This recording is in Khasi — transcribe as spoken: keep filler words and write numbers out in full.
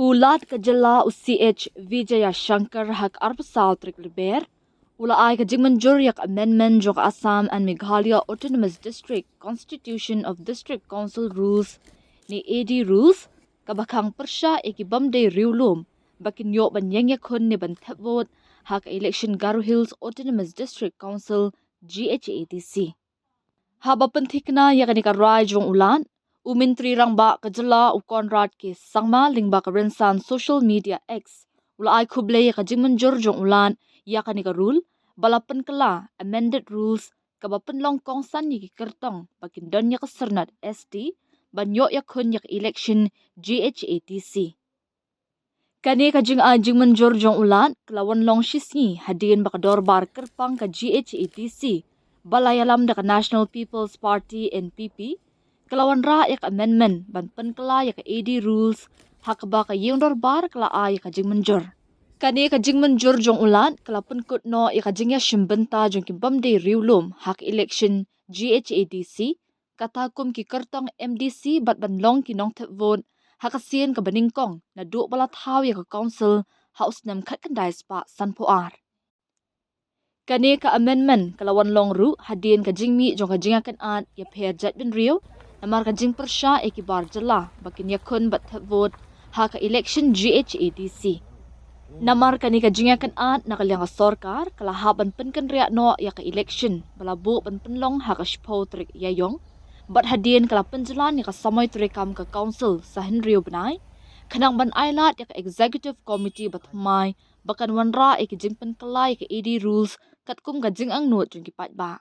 U Lat ka Jylla u C H Vijayashankar ha ka arphew saw tarik Lber u la ai ka jingmynjur ïa ka amendment jong ka Assam and Meghalaya Autonomous District Constitution of District Council Rules ne A D Rules, kaba khang pyrshah ïa ki bym dei riewlum ba kin ïoh ban ïeng ïakhun ne ban thep vote ha ka election Garo Hills Autonomous District Council, G H A D C. Haba pynthikna ïa kane ka rai jong u Lat, u Myntri Rangbah ka Jylla u Conrad K Sangma lyngba ka rynsan social media X u la ai khublei ïa ka jingmynjur jong u Lat ïa kane ka rule ba la pynkylla, amended rules, kaba pynlong kongsan ïa ki kyrtong ba kin don ïa ka syrnod S T ban ïoh ïakhun ïa ka election G H A D C. Kane ka jingai jingmynjur jong u Lat ka la wan long shisngi hadien ba ka dorbar kyrpang ka G H A D C ba la ïalam da ka National People's Party, N P P, ka la wanrah ïa ka amendment ban pynkylla ïa ka A D Rules ha kaba ka ïing dorbar ka la ai ïa ka jingmynjur. Kane ka jingmynjur jong u Lat ka la pynkut noh ïa ka jingïashim bynta jong ki bym dei riewlum ha ka election G H A D C, kata kum ki kyrtong M D C bad ban long ki nongthep vote ha ka sien kaba nyngkong naduh ba la thaw ïa ka council ha u snem khatkhyndai spah sanphew ar. Kane ka amendment ka la wan long ruh hadien ka jingmih jong ka jingïakynad ïapher jaitbynriew namar ka jingpyrshah ïa ki bar jylla ba kin ïakhun bad thep vote ha ka election G H A D C. Namar kane ka jingïakynad na ka liang ka sorkar ka la hap ban pynkynriah noh ïa ka election ba la buh ban pynlong ha ka shiphew tarik Ïaïong, bad hadien ka la pynjlan ïa ka samoi treikam ka council sa hynriew bnai khnang ban ailad ïa ka executive committee bathymmai ba kan wanrah ïa ki jingpynkylla ïa ka A D Rules katkum ka jingangnud jong ki paidbah.